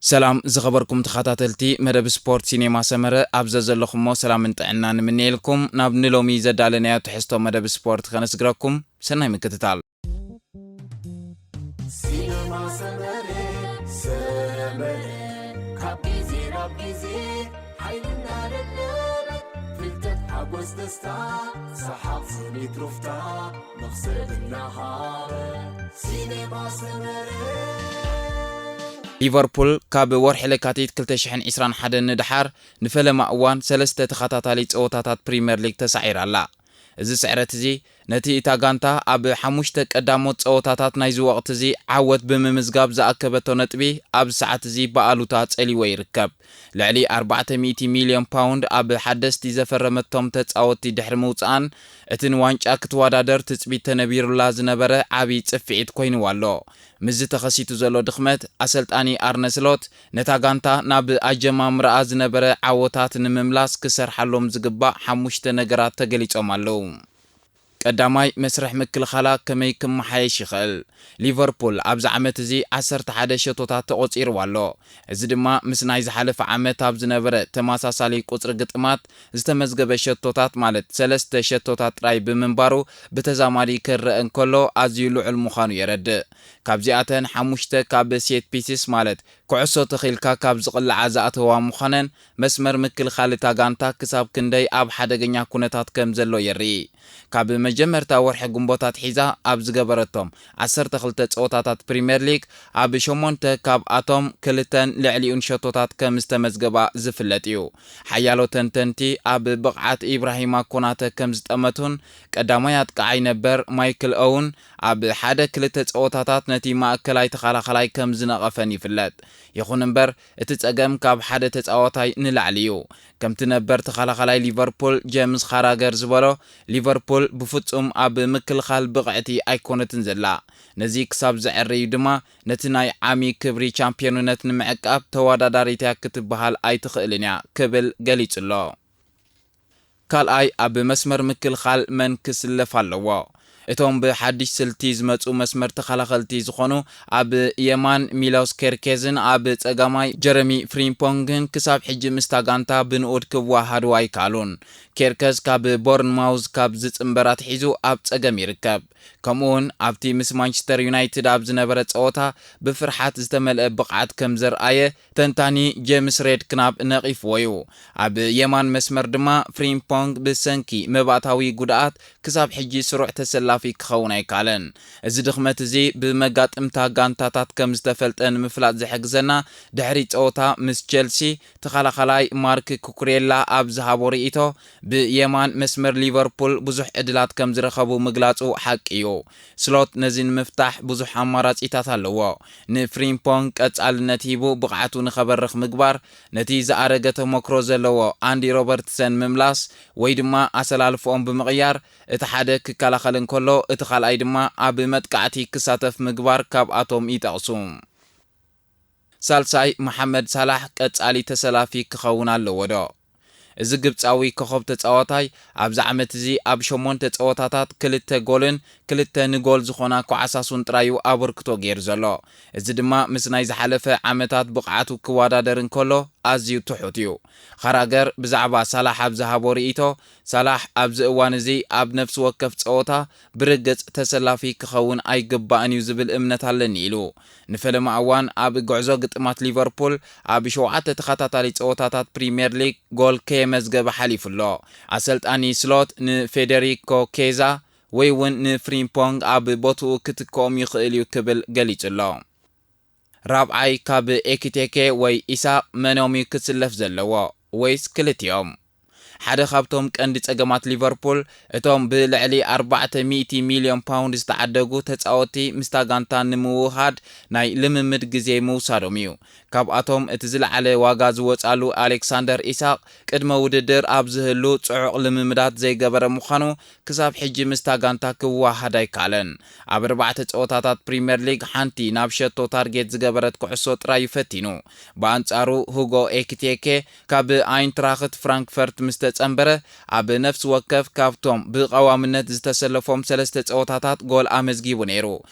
ሰላም ዝኸበርኩም ተኸታተልቲ መደብ ስፖርት ሲኔማ ሰመረ፣ ኣብ ዘዘለኹሞ ሰላምን ጥዕናን ንምነየልኩም። ናብ ንሎሚ ዘዳለናዮ ትሕዝቶ መደብ ስፖርት ከነስግረኩም፣ ሰናይ ምክትታል። ሲኔማ ሰመረ፣ ሰመረ፣ ካብ ግዜ ናብ ግዜ ሓይልና ደለበ፣ ፍልጠት፣ ሓጎስ፣ ደስታ፣ ሰሓቕ፣ ስኒት፣ ሩፍታ፣ መኽሰብ እናሃበ። ሲኔማ ሰመረ። ሊቨርፑል ካብ ወርሒ ለካቲት ክልተ ሽሕን ዕስራን ሓደን ንደሓር ንፈለማ እዋን ሰለስተ ተኸታታሊ ጸወታታት ፕሪምየር ሊግ ተሳዒራ ኣላ። እዚ ስዕረት እዚ ነቲ እታ ጋንታ ኣብ ሓሙሽተ ቀዳሞት ጸወታታት ናይዚ ወቕቲ እዚ ዓወት ብምምዝጋብ ዝኣከበቶ ነጥቢ ኣብዚ ሰዓት እዚ ብኣሉታ ጸሊዎ ይርከብ። ልዕሊ ኣርባዕተ ሚእቲ ሚልዮን ፓውንድ ኣብ ሓደስቲ ዘፈረመቶም ተጻወትቲ ድሕሪ ምውጽኣን፣ እቲ ንዋንጫ ክትወዳደር ትጽቢት ተነቢሩላ ዝነበረ ዓቢ ጽፍዒት ኮይንዋ ኣሎ። ምስዚ ተኸሲቱ ዘሎ ድኽመት፣ ኣሰልጣኒ ኣርነ ስሎት ነታ ጋንታ ናብ ኣጀማምራኣ ዝነበረ ዓወታት ንምምላስ ክሰርሓሎም ዝግባእ ሓሙሽተ ነገራት ተገሊጾም ኣለዉ። ቀዳማይ፣ መስርሕ ምክልኻላ ከመይ ክመሓየሽ ይኽእል? ሊቨርፑል ኣብዚ ዓመት እዚ ዓሰርተ ሓደ ሸቶታት ተቖጺርዋ ኣሎ። እዚ ድማ ምስ ናይ ዝሓለፈ ዓመት ኣብ ዝነበረ ተመሳሳሊ ቁጽሪ ግጥማት ዝተመዝገበ ሸቶታት፣ ማለት ሰለስተ ሸቶታት ጥራይ ብምንባሩ፣ ብተዛማዲ ክረአ እንከሎ ኣዝዩ ልዑል ምዃኑ የረድእ። ካብዚኣተን ሓሙሽተ ካብ ሴት ፒስስ፣ ማለት ኩዕሶ ተኺልካ ካብ ዝቕልዓ ዝኣተዋ ምዃነን፣ መስመር ምክልኻል እታ ጋንታ ክሳብ ክንደይ ኣብ ሓደገኛ ኩነታት ከም ዘሎ የርኢ። ካብ መጀመርታ ወርሒ ግንቦት ኣትሒዛ ኣብ ዝገበረቶም ዓሰርተ ክልተ ጸወታታት ፕሪምየር ሊግ፣ ኣብ ሸሞንተ ካብኣቶም ክልተን ልዕሊኡን ሸቶታት ከም ዝተመዝገባ ዝፍለጥ እዩ። ሓያሎ ተንተንቲ፣ ኣብ ብቕዓት ኢብራሂማ ኮናተ ከም ዝጠመቱን ቀዳማይ ኣጥቃዓይ ነበር ማይክል ኦውን ኣብ ሓደ ክልተ ጸወታታት ነቲ ማእከላይ ተኸላኻላይ ከም ዝነቐፈን ይፍለጥ። ይኹን እምበር፣ እቲ ጸገም ካብ ሓደ ተጻዋታይ ንላዕሊ እዩ። ከምቲ ነበር ተኸላኻላይ ሊቨርፑል ጀምስ ካራገር ዝበሎ፣ ሊቨርፑል ብፍጹም ኣብ ምክልኻል ብቕዕቲ ኣይኮነትን ዘላ። ነዚ ክሳብ ዘዐርዩ ድማ፣ ነቲ ናይ ዓሚ ክብሪ ቻምፒዮንነት ንምዕቃብ ተወዳዳሪት እያ ክትበሃል ኣይትኽእልን እያ ክብል ገሊጹ ኣሎ። ካልኣይ፣ ኣብ መስመር ምክልኻል መን ክስለፍ ኣለዎ? እቶም ብሓድሽ ስልቲ ዝመጹ መስመር ተኸላኸልቲ ዝኾኑ ኣብ የማን ሚሎስ ኬርኬዝን ኣብ ጸጋማይ ጀረሚ ፍሪምፖንግን ክሳብ ሕጂ ምስታ ጋንታ ብንኡድ ክወሃሃዱ ኣይከኣሉን። ኬርከዝ ካብ ቦርንማውዝ ካብ ዝጽንበር ኣትሒዙ ኣብ ጸገም ይርከብ። ከምኡውን ኣብቲ ምስ ማንቸስተር ዩናይትድ ኣብ ዝነበረ ጸወታ ብፍርሓት ዝተመልአ ብቕዓት ከም ዘርኣየ ተንታኒ ጄምስ ሬድክናፕ ነቒፍዎ እዩ። ኣብ የማን መስመር ድማ ፍሪምፖንግ ብሰንኪ መባእታዊ ጉድኣት ክሳብ ሕጂ ስሩዕ ተሰላፊ ክኸውን ኣይከኣለን። እዚ ድኽመት እዚ ብመጋጥምታ ጋንታታት ከም ዝተፈልጠ ንምፍላጥ ዝሕግዘና፣ ድሕሪ ጸወታ ምስ ቸልሲ ተኸላኻላይ ማርክ ኩኩሬላ ኣብ ዝሃቦ ርእይቶ፣ ብየማን መስመር ሊቨርፑል ብዙሕ ዕድላት ከም ዝረኸቡ ምግላጹ ሓቂ እዩ። ስሎት ነዚ ንምፍታሕ ብዙሕ ኣማራጺታት ኣለዎ። ንፍሪምፖንግ ቀጻልነት ሂቡ ብቕዓቱ ንኸበርኽ ምግባር፣ ነቲ ዝኣረገ ተመክሮ ዘለዎ ኣንዲ ሮበርትሰን ምምላስ፣ ወይ ድማ ኣሰላልፍኦም ብምቕያር፣ እቲ ሓደ ክከላኸል እንከሎ፣ እቲ ካልኣይ ድማ ኣብ መጥቃዕቲ ክሳተፍ ምግባር ካብኣቶም ይጠቕሱ። ሳልሳይ፣ መሓመድ ሳላሕ ቀጻሊ ተሰላፊ ክኸውን ኣለዎ ዶ? እዚ ግብጻዊ ኮኸብ ተጻዋታይ ኣብዚ ዓመት እዚ ኣብ ሸሞንተ ጸወታታት ክልተ ጎልን ክልተ ንጎል ዝኾና ኮዓሳሱን ጥራዩ ኣበርክቶ ገይሩ ዘሎ። እዚ ድማ ምስ ናይ ዝሓለፈ ዓመታት ብቕዓቱ ክወዳደር እንከሎ ኣዝዩ ትሑት እዩ። ኻራገር ብዛዕባ ሳላሕ ኣብ ዝሃቦ ርእይቶ፣ ሳላሕ ኣብዚ እዋን እዚ ኣብ ነፍሲ ወከፍ ጸወታ ብርግጽ ተሰላፊ ክኸውን ኣይግባእን እዩ ዝብል እምነት ኣለኒ ኢሉ። ንፈለማ እዋን ኣብ ጉዕዞ ግጥማት ሊቨርፑል ኣብ ሸውዓተ ተኸታታሊ ጸወታታት ፕሪምየር ሊግ ጎል ከየመዝገበ ሓሊፉ ኣሎ። ኣሰልጣኒ ስሎት ንፌደሪኮ ኬዛ ወይ እውን ንፍሪምፖንግ ኣብ ቦትኡ ክትክኦም ይኽእል እዩ ክብል ገሊጹ ኣሎ። ራብዓይ ካብ ኤኪቴኬ ወይ ኢሳቕ መኖም እዩ ክስለፍ ዘለዎ ወይስ ክልቲኦም? ሓደ ካብቶም ቀንዲ ጸገማት ሊቨርፑል፣ እቶም ብልዕሊ ኣርባዕተ ሚእቲ ሚልዮን ፓውንድ ዝተዓደጉ ተጻወትቲ ምስታ ጋንታ ንምውህሃድ ናይ ልምምድ ግዜ ምውሳዶም እዩ። ካብኣቶም እቲ ዝለዓለ ዋጋ ዝወጻሉ ኣሌክሳንደር ኢሳቕ ቅድመ ውድድር ኣብ ዝህሉ ጽዑቕ ልምምዳት ዘይገበረ ምዃኑ፣ ክሳብ ሕጂ ምስታ ጋንታ ክወሃሃድ ኣይከኣለን። ኣብ ኣርባዕተ ጸወታታት ፕሪምየር ሊግ ሓንቲ ናብ ሸቶ ታርጌት ዝገበረት ኩዕሶ ጥራይ እዩ ፈቲኑ። ብኣንጻሩ፣ ሁጎ ኤኪቴኬ ካብ ኣይንትራኽት ፍራንክፈርት ምስ ዝተጸንበረ፣ ኣብ ነፍሲ ወከፍ ካብቶም ብቐዋምነት ዝተሰለፎም ሰለስተ ጸወታታት ጎል ኣመዝጊቡ ነይሩ።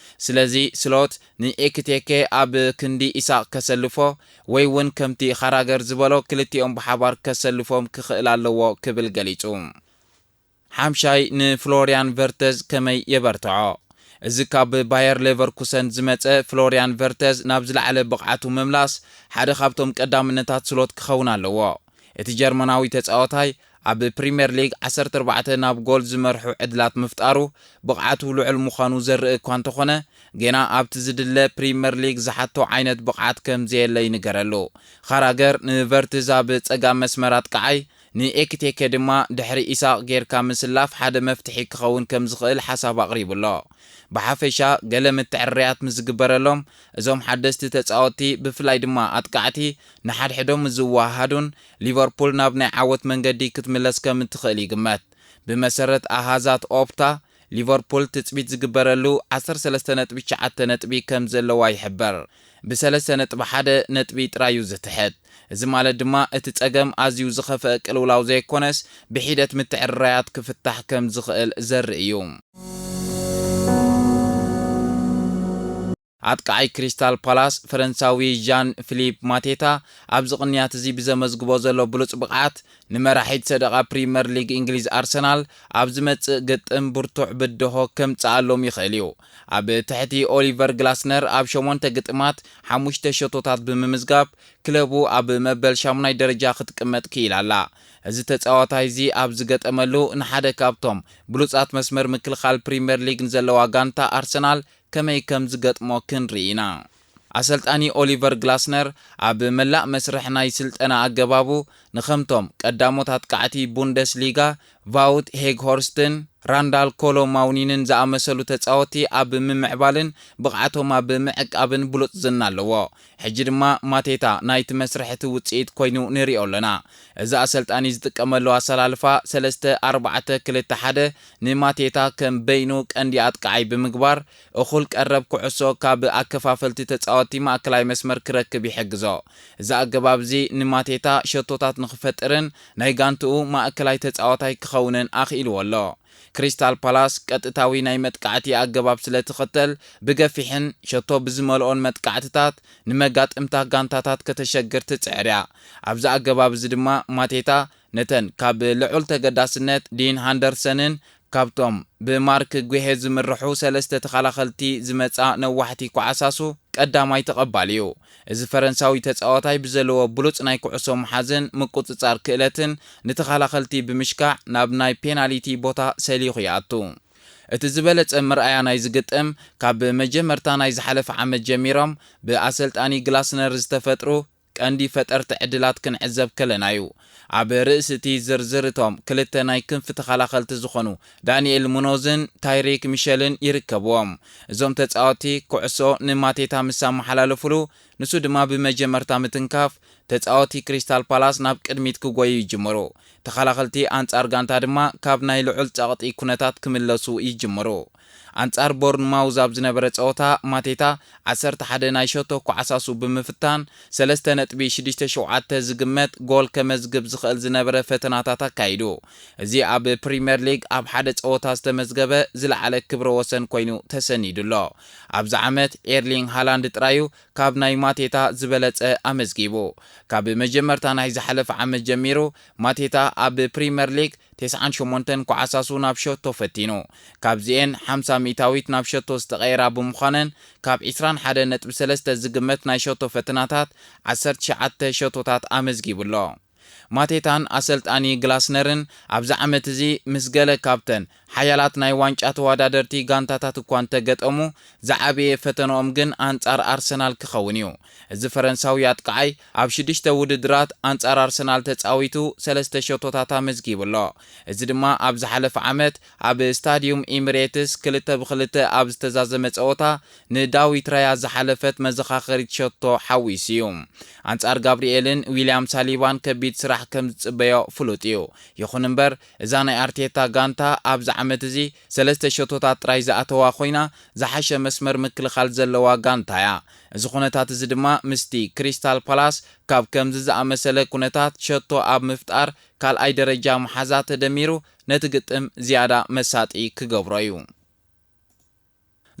ስለዚ ስሎት ንኤኪቲኬ ኣብ ክንዲ ኢሳቕ ከሰልፎ ወይ እውን ከምቲ ካራገር ዝበሎ ክልቲኦም ብሓባር ከሰልፎም ክኽእል ኣለዎ ክብል ገሊጹ። ሓምሻይ ንፍሎርያን ቨርተዝ ከመይ የበርትዖ? እዚ ካብ ባየር ሌቨርኩሰን ዝመጸ ፍሎርያን ቨርተዝ ናብ ዝለዓለ ብቕዓቱ ምምላስ ሓደ ካብቶም ቀዳምነታት ስሎት ክኸውን ኣለዎ። እቲ ጀርመናዊ ተጻዋታይ ኣብ ፕሪምየር ሊግ ዓሰርተ ኣርባዕተ ናብ ጎል ዝመርሑ ዕድላት ምፍጣሩ ብቕዓቱ ልዑል ምዃኑ ዘርኢ እኳ እንተኾነ፣ ጌና ኣብቲ ዝድለ ፕሪምየር ሊግ ዝሓቶ ዓይነት ብቕዓት ከም ዘየለ ይንገረሉ። ካራገር ንቨርትዝ ኣብ ጸጋም መስመር ኣጥቃዓይ፣ ንኤኪቲኬ ድማ ድሕሪ ኢሳቕ ጌርካ ምስላፍ ሓደ መፍትሒ ክኸውን ከም ዝኽእል ሓሳብ ኣቕሪቡ ኣሎ። ብሓፈሻ ገለ ምትዕርያት ምስ ዝግበረሎም፣ እዞም ሓደስቲ ተጻወትቲ ብፍላይ ድማ ኣጥቃዕቲ ንሓድሕዶም ዝወሃሃዱን ሊቨርፑል ናብ ናይ ዓወት መንገዲ ክትምለስ ከም እትኽእል ይግመት። ብመሰረት ኣሃዛት ኦፕታ፣ ሊቨርፑል ትጽቢት ዝግበረሉ ዓሰርተ ሰለስተ ነጥቢ ትሽዓተ ነጥቢ ከም ዘለዋ ይሕበር። ብሰለስተ ነጥቢ ሓደ ነጥቢ ጥራይ እዩ ዝትሕት። እዚ ማለት ድማ እቲ ጸገም ኣዝዩ ዝኸፍአ ቅልውላው ዘይኮነስ ብሒደት ምትዕርራያት ክፍታሕ ከም ዝኽእል ዘርኢ እዩ። ኣጥቃዓይ ክሪስታል ፓላስ ፈረንሳዊ ዣን ፊሊፕ ማቴታ ኣብዚ ቅንያት እዚ ብዘመዝግቦ ዘሎ ብሉጽ ብቕዓት ንመራሒት ሰደቓ ፕሪምየር ሊግ እንግሊዝ ኣርሰናል ኣብ ዝመጽእ ግጥም ብርቱዕ ብድሆ ከምጽኣሎም ይኽእል እዩ። ኣብ ትሕቲ ኦሊቨር ግላስነር ኣብ ሸሞንተ ግጥማት ሓሙሽተ ሸቶታት ብምምዝጋብ ክለቡ ኣብ መበል ሻሙናይ ደረጃ ክትቅመጥ ክኢላ ኣላ። እዚ ተጻዋታይ እዚ ኣብ ዝገጠመሉ ንሓደ ካብቶም ብሉጻት መስመር ምክልኻል ፕሪምየር ሊግ ንዘለዋ ጋንታ ኣርሰናል ከመይ ከም ዝገጥሞ ክንርኢ ኢና። ኣሰልጣኒ ኦሊቨር ግላስነር ኣብ መላእ መስርሕ ናይ ስልጠና ኣገባቡ ንኸምቶም ቀዳሞት ኣጥቃዕቲ ቡንደስሊጋ ቫውት ሄግሆርስትን ራንዳል ኮሎ ማውኒንን ዝኣመሰሉ ተጻወትቲ ኣብ ምምዕባልን ብቕዓቶም ኣብ ምዕቃብን ብሉጽ ዝና ኣለዎ። ሕጂ ድማ ማቴታ ናይቲ መስርሕ እቲ ውጽኢት ኮይኑ ንሪኦ ኣለና። እዚ ኣሰልጣኒ ዝጥቀመሉ ኣሰላልፋ ሰለስተ ኣርባዕተ ክልተ ሓደ ንማቴታ ከም በይኑ ቀንዲ ኣጥቃዓይ ብምግባር እኹል ቀረብ ኩዕሶ ካብ ኣከፋፈልቲ ተጻወትቲ ማእከላይ መስመር ክረክብ ይሕግዞ። እዚ ኣገባብ እዚ ንማቴታ ሸቶታት ንኽፈጥርን ናይ ጋንትኡ ማእከላይ ተጻዋታይ ክኸውንን ኣኽኢልዎ ኣሎ። ክሪስታል ፓላስ ቀጥታዊ ናይ መጥቃዕቲ ኣገባብ ስለ ትኽተል ብገፊሕን ሸቶ ብዝመልኦን መጥቃዕትታት ንመጋጥምታ ጋንታታት ከተሸግር ትጽዕር እያ። ኣብዚ ኣገባብ እዚ ድማ ማቴታ ነተን ካብ ልዑል ተገዳስነት ዲን ሃንደርሰንን ካብቶም ብማርክ ጉሄ ዝምርሑ ሰለስተ ተኸላኸልቲ ዝመጻ ነዋሕቲ ኳዓሳሱ ቀዳማይ ተቐባሊ እዩ። እዚ ፈረንሳዊ ተጻዋታይ ብዘለዎ ብሉጽ ናይ ኩዕሶ ምሓዝን ምቁጽጻር ክእለትን ንተኸላኸልቲ ብምሽካዕ ናብ ናይ ፔናሊቲ ቦታ ሰሊኹ ይኣቱ። እቲ ዝበለጸ መርኣያ ናይዚ ግጥም ካብ መጀመርታ ናይ ዝሓለፈ ዓመት ጀሚሮም ብኣሰልጣኒ ግላስነር ዝተፈጥሩ ቀንዲ ፈጠርቲ ዕድላት ክንዕዘብ ከለና እዩ። ኣብ ርእሲ እቲ ዝርዝር እቶም ክልተ ናይ ክንፊ ተኸላኸልቲ ዝኾኑ ዳንኤል ሙኖዝን ታይሪክ ሚሸልን ይርከብዎም። እዞም ተጻወትቲ ኩዕሶ ንማቴታ ምስ ኣመሓላለፉሉ ንሱ ድማ ብመጀመርታ ምትንካፍ ተጻወቲ ክሪስታል ፓላስ ናብ ቅድሚት ክጎዩ ይጅምሩ። ተኸላኸልቲ ኣንጻር ጋንታ ድማ ካብ ናይ ልዑል ጸቕጢ ኩነታት ክምለሱ ይጅምሩ። ኣንጻር ቦርንማውዝ ኣብ ዝነበረ ጸወታ ማቴታ ዓሰርተ ሓደ ናይ ሸቶ ኳዕሳሱ ብምፍታን ሰለስተ ነጥቢ ሽዱሽተ ሸውዓተ ዝግመት ጎል ከመዝግብ ዝኽእል ዝነበረ ፈተናታት ኣካይዱ። እዚ ኣብ ፕሪምየር ሊግ ኣብ ሓደ ጸወታ ዝተመዝገበ ዝለዓለ ክብረ ወሰን ኮይኑ ተሰኒዱ ኣሎ። ኣብዚ ዓመት ኤርሊንግ ሃላንድ ጥራዩ ካብ ናይ ማቴታ ዝበለጸ ኣመዝጊቡ። ካብ መጀመርታ ናይ ዝሓለፈ ዓመት ጀሚሩ ማቴታ ኣብ ፕሪምየር ሊግ ተስዓን ሸሞንተን ኳዓሳሱ ናብ ሸቶ ፈቲኑ። ካብዚኤን ሓምሳ ሚእታዊት ናብ ሸቶ ዝተቐየራ ብምዃነን ካብ ዕስራን ሓደን ነጥቢ ሰለስተ ዝግመት ናይ ሸቶ ፈተናታት ዓሰርተ ትሽዓተ ሸቶታት ኣመዝጊቡ ኣሎ። ማቴታን ኣሰልጣኒ ግላስነርን ኣብዚ ዓመት እዚ ምስ ገለ ካብተን ሓያላት ናይ ዋንጫ ተወዳደርቲ ጋንታታት እኳ እንተገጠሙ፣ ዝዓበየ ፈተንኦም ግን ኣንጻር ኣርሰናል ክኸውን እዩ። እዚ ፈረንሳዊ ኣጥቃዓይ ኣብ ሽዱሽተ ውድድራት ኣንጻር ኣርሰናል ተጻዊቱ ሰለስተ ሸቶታት ኣመዝጊቡ ኣሎ። እዚ ድማ ኣብ ዝሓለፈ ዓመት ኣብ ስታዲዩም ኢሚሬትስ ክልተ ብክልተ ኣብ ዝተዛዘመ ጸወታ ንዳዊት ራያ ዝሓለፈት መዘኻኸሪት ሸቶ ሓዊሱ እዩ። ኣንጻር ጋብሪኤልን ዊልያም ሳሊባን ከቢድ ስራሕ ከም ዝጽበዮ ፍሉጥ እዩ። ይኹን እምበር፣ እዛ ናይ ኣርቴታ ጋንታ ኣብዚ ዓመት እዚ ሰለስተ ሸቶታት ጥራይ ዝኣተዋ ኮይና፣ ዝሓሸ መስመር ምክልኻል ዘለዋ ጋንታ እያ። እዚ ኩነታት እዚ ድማ ምስቲ ክሪስታል ፓላስ ካብ ከምዚ ዝኣመሰለ ኩነታት ሸቶ ኣብ ምፍጣር ካልኣይ ደረጃ መሓዛ ተደሚሩ ነቲ ግጥም ዝያዳ መሳጢ ክገብሮ እዩ።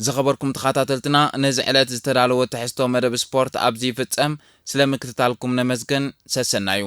ዝኸበርኩም ተኸታተልትና፣ ነዚ ዕለት ዝተዳለወ ትሕዝቶ መደብ ስፖርት ኣብዚ ይፍጸም። ስለ ምክትታልኩም ነመስግን። ሰሰናዩ።